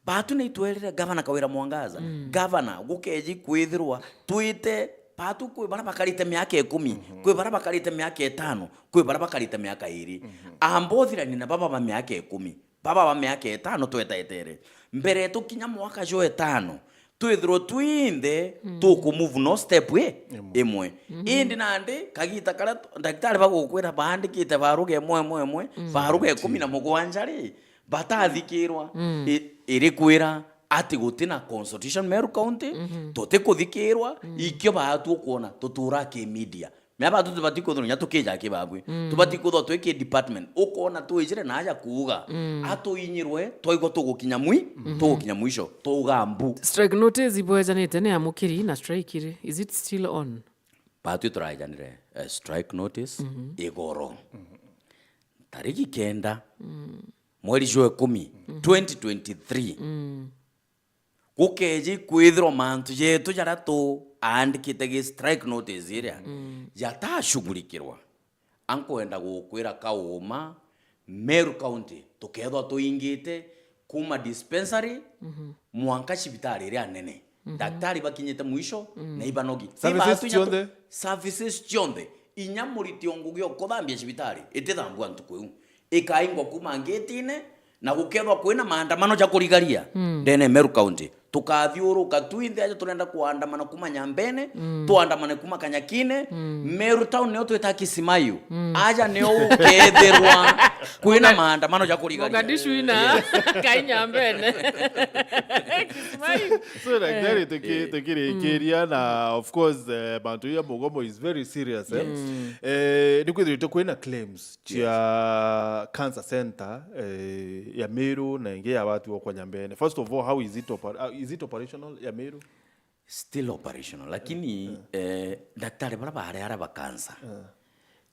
Batu ni itwerire Gavana Kawira Mwangaza, Gavana, gukeji kwithirwa twite batu kwi bara bakarite miaka ikumi, kwi bara bakarite miaka itano, kwi bara bakarite miaka iri. Amba uthirani na baba ba miaka ikumi, baba ba miaka itano twetaetere. Mbere tukinya mwaka jwa itano, twithirwe twinthe tukumove no step i-, imwe. Indi nandi, kagita karia t-, ndagitari bagukwira baandikite baruga imwe, imwe, imwe, baruga ikumi na mugwanja ri, batathikirwa, i-, irikwira ati guti na consultation Meru County, tutikuthikirwa, ikio baatu ukwona tutura ki media. Mea batu tubati kwithirwa nya tukija ki babwi. Tubati kwithirwa twi ki department. Ukona twijire na aja kuuga. Atuinyirwe, twaigua tugukinya mwi-, tugukinya mwisho. Tuuga mbu. Strike notice ibwejanite ni amukiri na strike iri. Is it still on? Batu turajanire, eh, strike notice igoro. Tariki kenda, mweri jwa ikumi, twenty twenty-three. Gukeji kwithirwa mantu jetu jaria tuaandikite gi strike notice iria jatashughulikirwa, ankwenda gukwira kauma, Meru County tukethwa tuingite kuma dispensary mwanka cibitari iria nene. Daktari bakinyite mwisho na ibanogi. Services batu inya tu-, cionthe? Services cionthe. Inya muriti o ngugi o kuthambia cibitari, itithambua ntuku iu. Ikaingwa kuma ngitine, na gukethwa kwina maandamano ja kurigaria ndene Meru County, tukathiuruka twinthe aja turenda kuandamana kuma Nyambene, tuandamane kuma Kanyakine, Meru Town nio twita Kisimayu. Aja nio ukethirwa kwina maandamano ja kurigaria. Mogadishu ina kai Nyambene. Kisimayu. So, daktari, tuki-, tukirikiria na, of course, eh, mantu ya mugomo is very serious, eh? Eh, ni kwithirite kwina claims cia cancer center, eh, ya Meru na ingi ya watu wa kwa Nyambene. First of all, how is it opera-, uh, is it operational ya Meru? Still operational, lakini, eh, daktari bara bari ara ba cancer.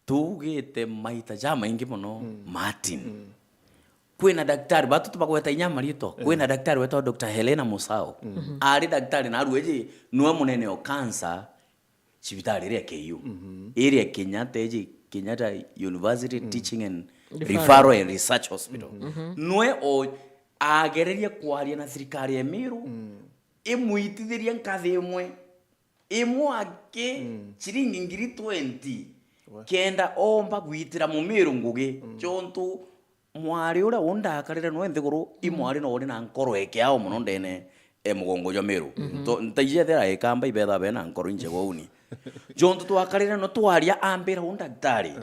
Tugite maita jamaingi mono, Martin. Kwina daktari, batu tubagweta inya maritwa. Kwina daktari wetwa Doctor Helena Musao. Ari daktari na arueji, nwe munene o cancer, cibitari iria K U, iria Kenyatta, iji Kenyatta University Teaching and Referral. Referral and Research Hospital. Nwe o agererie kwaria na thirikari ya Meru, imwitithirie nkathi imwe, imwe aki ciringi ngiri twenty, kenda omba gwitira Mumiru ngugi, jontu mwari uria undakarire nwe nthiguru, i mwari no uri na nkoro ekeao mono ndene e mugongo jwa Meru. Nto-, ntaiji ethira ikamba ibetha bena nkoro injega uni. Jontu twakarire no twaria ambira u ndagitari.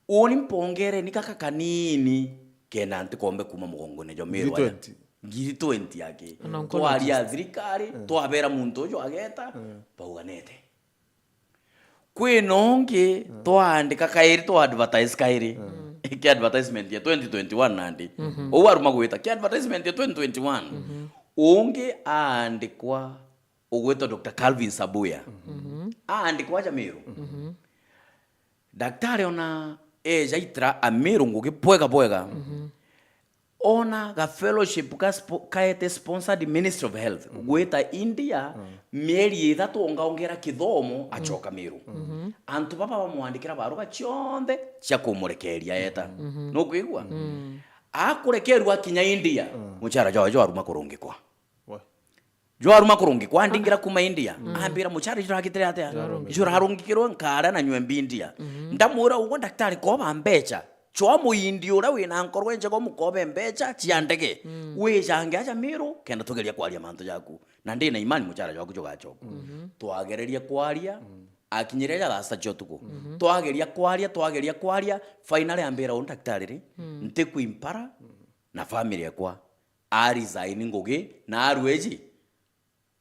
Uni mpongere ni kaka kanini kenda ntikombe kuma mugongone jwa Meru aja. Ngiri twenty. Ngiri twenty aki. Ona nkoro twaria thirikari, twabera muntu uju ageta, bauganete. Kwina ungi twaandika kairi, twa advertise kairi. Ki advertisement ya twenty twenty-one nandi. Ou aruma gwita, ki advertisement ya twenty twenty-one. Ungi aandikwa ugwitwa Doctor Calvin Sabuya. Aandikwa aja Meru. Daktari ona eja itira Ameru ngugi bwega bwega. Ona ga fellowship ka spo-, kaete sponsored Ministry of Health, gwita India, mieri ithatu ongaongera kithomo, acoka Meru. Antu baba bamwandikira baruga cionthe cia kumurekeria eta. Nukwigua? Akurekerua akinya India, muchara jwawe jwaruma kurungikwa. Jwaruma kurungikwa, andingira kuma India. Ambira, "Muchara juragitire atia? Jurarungikirwe nkara na nywe mbi India." Ndamwira, "Uguo, daktari, koba mbecha. Chwa muindi uria wina nkoro enjega umukobe mbecha cia ndege. Wijange aja Meru, kenda tugeria kwaria mantu jaku. Na ndina imani muchara jwaku jugachoka." Twagererie kwaria, akinyire ja thaa sita cia utuku. Twageria kwaria, twageria kwaria, finally ambira, "U daktari ri, ntikwimpara na family ekwa." A resign ngugi na arua iji.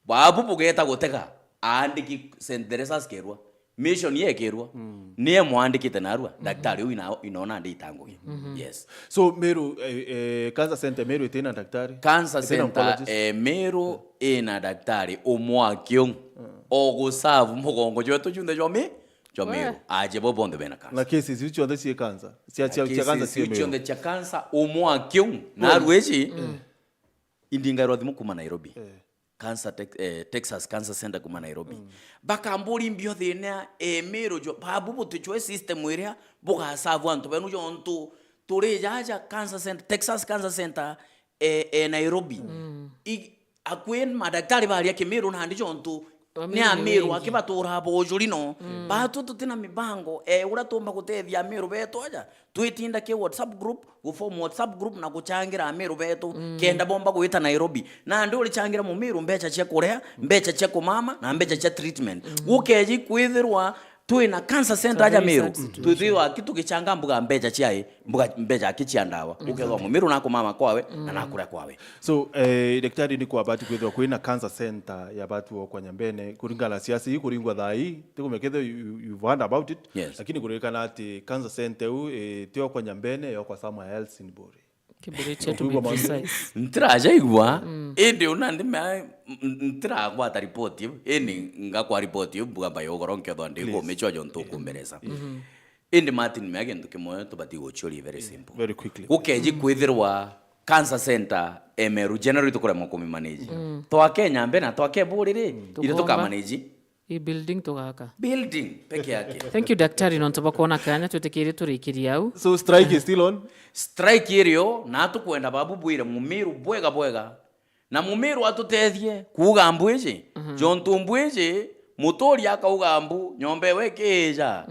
Babu bugeta gutega, aandiki Saint Teresa's kerwa. Mission yekirwa. Niye mwandikite narua. Daktari uyu ina-, inona ndita ngugi. Yes. So, Meru, eh, eh, cancer center Meru itina daktari? Cancer center, oncologist? Eh, Meru ina daktari umwe akiu. O gusavu mugongo jwetu junthe jwa mi-, jwa Meru. Aje bo bonthe bena cancer. Na cases iu cionthe cie cancer? Cia, cia, cia cancer cia Meru? Cionthe cia cancer, umwe akiu. Na arua iji, indingairwa thimu kuma Nairobi. Eh. cancer Tex-, eh, Texas Cancer Center kuma Nairobi. Bakamburi mbio thina e Miru jo, babu buticwe system iria bugasavu antu benu jontu turi jaja Cancer Center, Texas Cancer Center e, e Nairobi. I, akwi madaktari baria Kimiru nandi jontu ni Amiru ni Amiru baingi. Aki batura bojuri no. Batu tutina mibango e uria tumba gutethia Amiru betu aja. Twitinda ki WhatsApp group, guform WhatsApp group na guchangira Amiru betu kenda bomba gwita Nairobi. Nandi urichangira Mumiru mbecha cia kuria, mbecha cia kumama na mbecha cia treatment. Gukeji kwithirwa twina cancer center aja Miru, twithirwa aki tugichanga mbuga mbecha cia i, mbuga mbecha aki cia ndawa. Ukethwa Mumiru nakumama kwawe na nakuria kwawe. So, eh, daktari, ni kwa batu kwithirwa kwina cancer center ya batu okwa Nyambene, kuringana na siasa ii kuringwa thaa ii, tikumenya kethirwa you, you, you've heard about it, Yes. Lakini kuririkana ati cancer center iu, eh, ti okwa Nyambene, yokwa somewhere else in Buri. Kiburi chetu. Ukwigua be maundu precise. Ntirajaigua, indi una ndime, ntiragwata ripoti iu, indi ngakwa ripoti iu, mbuga mbaye ugoro nkethwa ndi Please. Kumichwa jo ntukumberesa. Indi Martin, mea gintu kimwe tubati guchuria very simple. Very quickly. Gukeji kwithirwa cancer center e Meru General tukuremwa kumimanage. Twa Kenya mbe na twa Keburi ri, iri Tukomba. Tukamanage. I building tugaka. Building peke yake. Thank you, daktari, nontu bwa kwona kanya, twitikirie turikirie au. So strike is still on? Strike irio, na tukwenda babu bwire Mumiru bwega bwega. Na Mumiru atutethie kuuga mbu iji. Jontu mbu iji, muturi akauga mbu, nyomba iwe ikiija.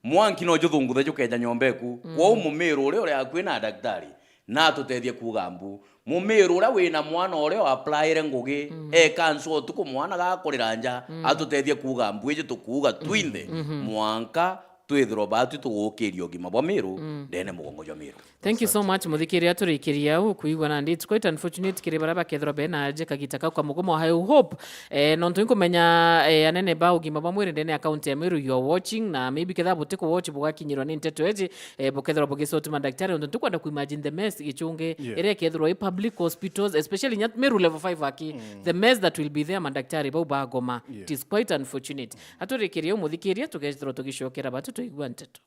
Mwanki no juthunguthe jukeja nyomba iku. Kwou Mumiru uria uri akui na daktari, na atutethie kuuga mbu. Mumiru uria wina mwana uria uaplaire ngugi, eka nsu utuku mwana gakurira nja, atutethie kuuga mbu iji tukuuga twinthe. Mwanka twithirwa batu tugukiria ugima bwa Miru, ndene mugongo jwa Miru. Thank you so much, muthikiria, turikiria au kuigua nandi. It's quite unfortunate kiri baria bakethirwa bena aje kagita kau ka mugomo. I hope, eh, nontu inkumenya, eh, anene ba ugima bwa mwiri ndene ya county ya Meru, you are watching, na maybe ketha butiku watch bugakinyirwa ni nteto eji, eh, bukethirwa bugisotuma daktari, nontu ntukwenda kuimagine the mess gichunge, Yeah. iria ikethirwa i public hospitals, especially nya Meru level five aki, the mess that will be there, madaktari bau bagoma. Yeah. It is quite unfortunate. Aturikirie umuthikiria, tugethirwa tugicokera batu tuigua nteto.